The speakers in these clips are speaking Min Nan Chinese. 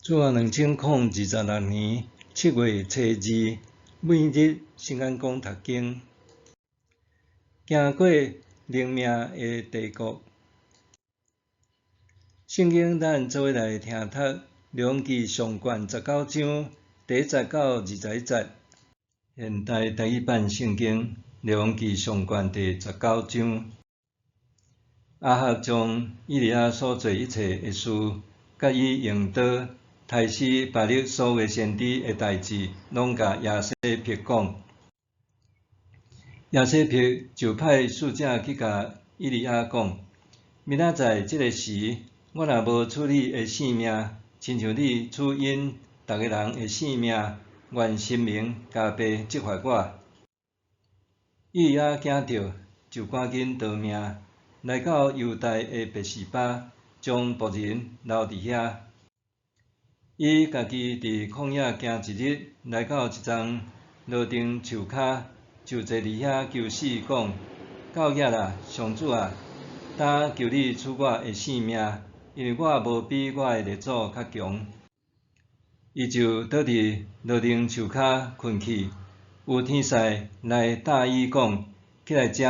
主後2026年7月初2，每日聖言講讀經，行過靈命的低谷。聖經咱做伙來聽讀《列王紀上卷》19章第1節到21節。現代台語版聖經《列王紀上卷》第十九章。亞哈將以利亞所做一切的事，佮伊用刀刣死巴力所有先知的代誌，攏共耶洗別講。耶洗別就派使者去共以利亞講：明仔載這个時，我若無取你的性命，親像你取𪜶逐个人的性命，願神明加倍責罰我。以利亞驚著，就趕緊逃命，來到猶大的別是巴，將僕人留佇遐。伊家己佇曠野行一日，來到一叢羅丁樹跤，就坐佇遐求死，講：夠額啦，上主啊，今求你取我的性命，因為我無比我的列祖較強。伊就倒佇羅丁樹跤睏去，有天使來搭伊講：起來食。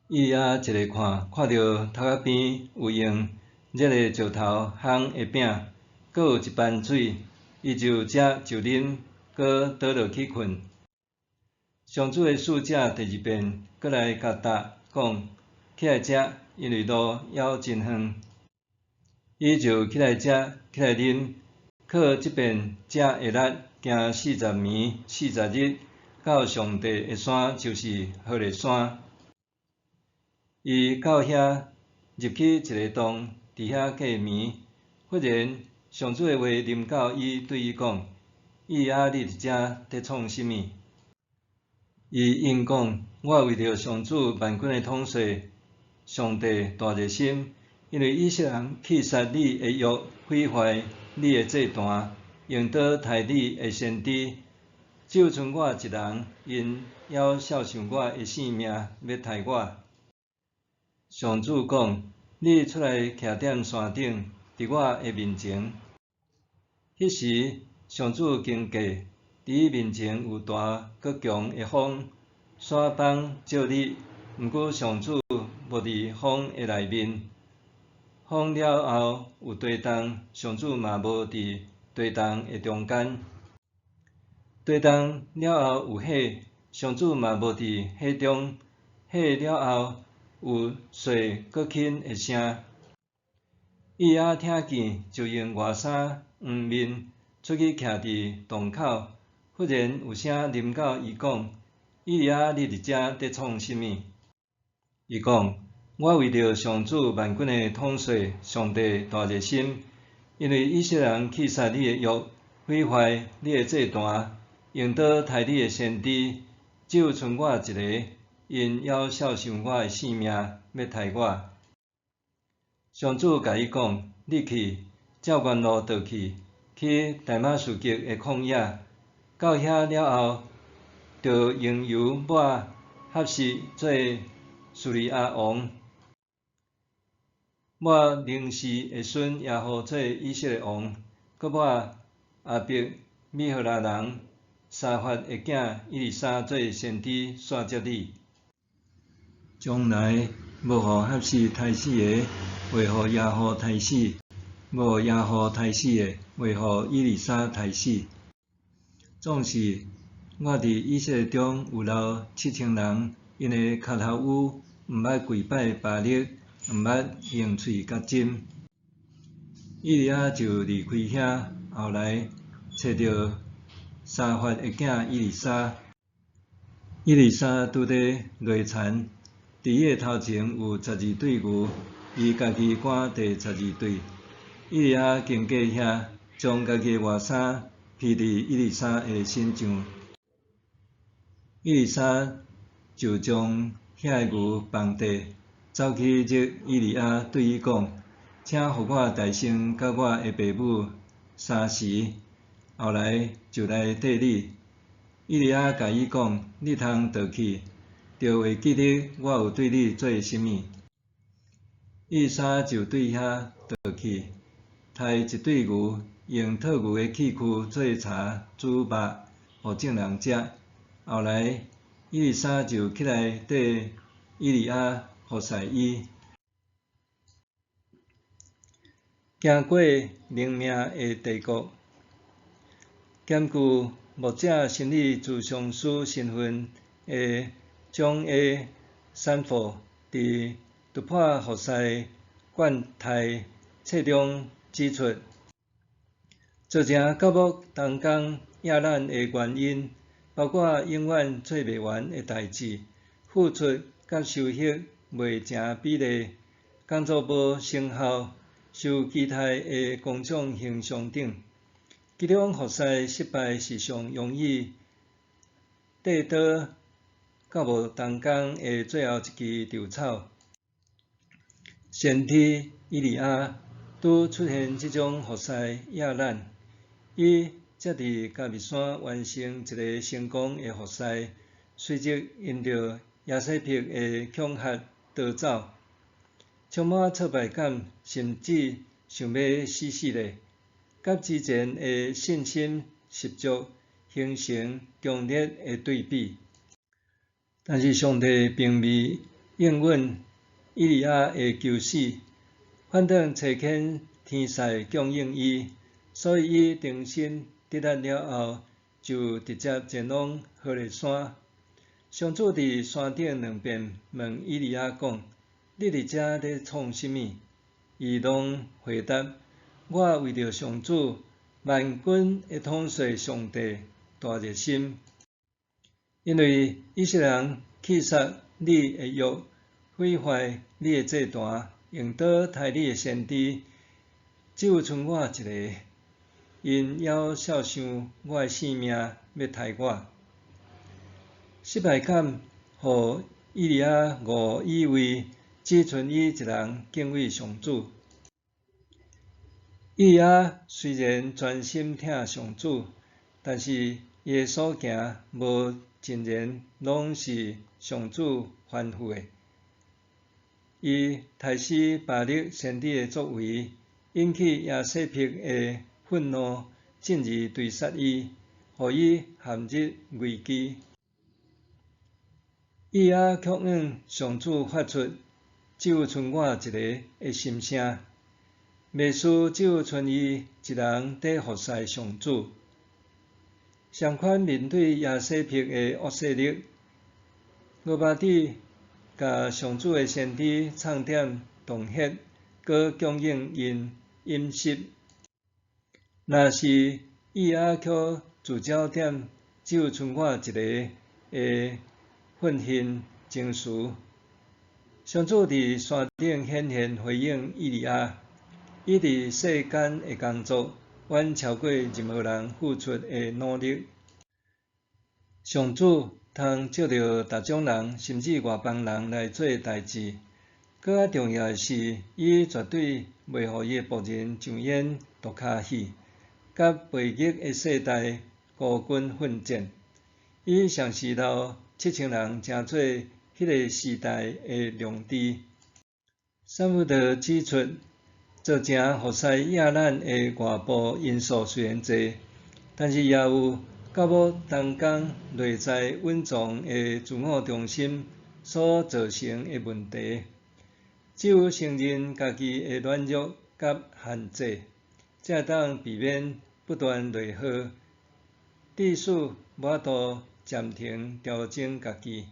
以利亞一个看，看著頭殼邊有用熱的石頭烘的餅，閣有一盤水，伊就食就啉，閣倒落去睏。上主的使者第二遍閣來共搭，講：起來食，因為路猶真遠。伊就起來食，起來啉，靠這遍食的力，行40暝40日，到上帝的山，就是何烈山。伊到遐入去一个洞，佇遐過暝。忽然，上主的話臨到伊，對伊講：以利亞，你佇遮佇創啥物？伊應講：我為著上主萬軍的統帥上帝大熱心，因為以色列人棄殺你的約，毀壞你的祭壇，用刀刣你的先知，只有賰我一人，𪜶猶肖想我的性命，欲刣我。上主講：你出來徛踮山頂，佇我的面前。彼時，上主經過，佇伊面前有大閣強的風，山崩照日，毋過上主無佇風的內面。風了後有地動，上主嘛無佇地動的中間。地動了後有火，上主嘛無佇火中。火了後有細閣輕的聲。以利亞聽見，就用外衫掩面，出去徛佇洞口。忽然有聲臨到伊講：以利亞，你佇遮佇創啥物？伊講：我為著上主萬軍的統帥上帝大熱心，因為以色列人棄殺你的約，毀壞你的祭壇，用刀刣你的先知，只有賰我一个，𪜶猶肖想我的性命，欲刣我。上主共伊講：你去，照原路倒去，去大馬士革的曠野。到遐了後，著用油抹哈薛做敘利亞王，抹寧示的孫耶戶做以色列王，閣抹亞伯米何拉人沙法的囝以利沙做先知，紲接你。將來無予哈薛刣死的，會予耶戶刣死；無予耶戶刣死的，會予以利沙刣死。總是，我佇以色列中有留7000人，𪜶的跤頭趺毋捌跪拜巴力，毋捌用喙共斟。以利亞就離開遐，後來揣著沙法的囝以利沙。以利沙拄咧犁田，佇伊的頭前有十二對牛，伊家己趕第十二對。以利亞經過遐，將家己的外衫披佇以利沙的身上。以利沙就將遐个牛放地，走去入以利亞，對伊講：請予我代先佮我的爸母相辭，後來就來綴你。以利亞共伊講：你通倒去，就會記得我有對你做啥物。以利沙就對遐倒去，刣一對牛，用套牛的器具做茶煮肉，予眾人食。後來，以利沙就起來綴以利亞服侍伊。行過靈命的帝國，兼具牧者心理諮商師身份的蔣 A 產婦，佇突破服侍慣態冊中指出，造成教牧同工壓難的原因，包括永遠做袂完的代誌、付出佮收穫袂成比例、工作無成效、受期待的工匠形象等。其中服侍失敗是上容易跌倒教牧同工的最後一支稻草。先知以利亞拄出現這種服侍壓難，伊才佇迦密山完成一个成功的服侍，隨即因著耶洗別的恐嚇逃走，充滿挫敗感，甚至想欲死死咧，佮之前的信心十足形成強烈的對比。但是上帝並未應允以利亞的求死，反轉差遣天使供應伊，所以伊重新得力了後，就直接前往何烈山。上主佇山頂兩遍問以利亞講：你佇遮咧創啥物？伊攏回答：我為著上主萬軍的統帥上帝大熱心，因為以色列人棄殺你的約，毀壞你的祭壇，用刀刣你的先知，只有賰我一个，𪜶猶肖想我的性命，欲刣我。失敗感，予以利亞誤以為只賰伊一人敬畏上主。以利亞雖然專心疼上主，但是伊的所行無盡然攏是上主吩咐的。伊刣死巴力先知的作為，引起耶洗別的憤怒，進而追殺伊，予伊陷入危機。以利亞卻向上主發出只有賰我一个的心聲，袂輸只有賰伊一人佇服侍上主。相反，面對耶洗別的惡勢力，俄巴底共上主的先知唱點恫嚇，閣供應𪜶飲食。若是以利亞卻聚焦點只有賰我一个的憤恨情緒，上主佇山頂顯現回應以利亞，伊佇世間的工作遠超過任何人付出的努力。上主通藉著逐種人，甚至外邦人來做代誌。閣較重要的是，伊絕對袂予伊的僕人上演獨跤戲，佮悖逆的世代孤軍奮戰。伊嘗試留7000人成做彼个時代的良知。薩姆德指出，造成服侍壓難的外部因素雖然濟，但是也有教牧同工內在隱藏的自我中心所造成的問題。只有承認家己的軟弱佮限制，才會當避免不斷內耗，致使無法度暫停調整家己。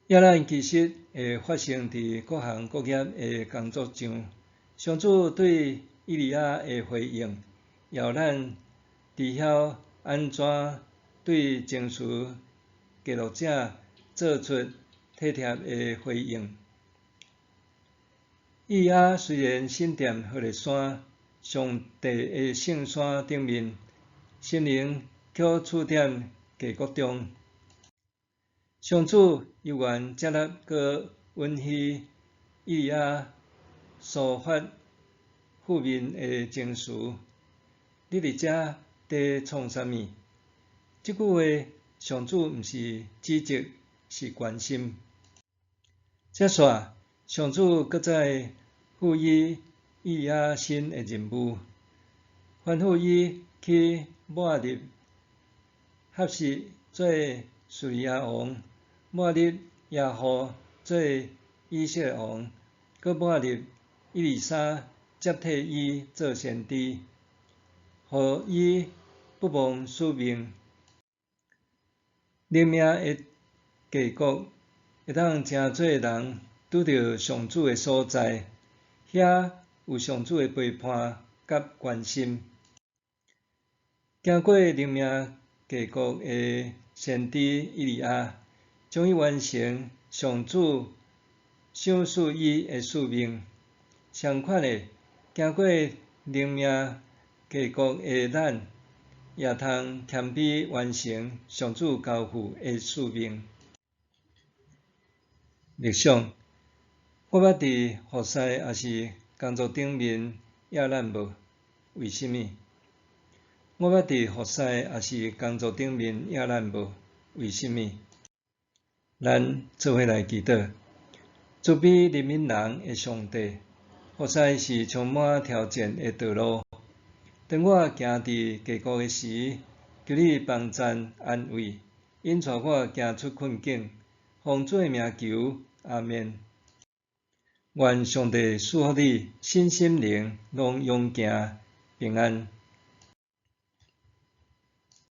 壓難其實會發生佇各行各業的工作上。上主對以利亞的回應，予咱知曉按怎對情緒記錄者做出體貼的回應。以利亞雖然身踮何烈山上帝的聖山頂面，心靈卻處踮低谷中。上主猶原接納閣允許以利亞抒發負面的情緒。你佇遮佇創啥物？這句話，上主毋是指責，是關心。接煞，上主閣再吩賦予以利亞新的任務，吩咐伊去抹立合實做敘利亞王，抹立耶戶做以色列王，閣抹立以利沙接替伊做先知，予伊不忘使命。靈命的渓谷會當誠濟人拄著上主的所在，遐有上主的陪伴佮關心。行過靈命渓谷的先知以利亞，終於完成上主賞賜伊的使命。相款的，行過靈命渓谷的咱，也通謙卑完成上主交付的使命。默想，我捌佇服侍抑是工作頂面掖懶無？為啥物？我捌佇服侍抑是工作頂面掖懶無？為啥物？咱做伙來祈禱，慈悲憐憫人的上帝，服侍是充滿挑戰的道路。當我行佇低谷的時，求你幫贊安慰，引帶我行出困境。奉主的名求，阿們。願上帝賜福你，身心靈攏勇健平安。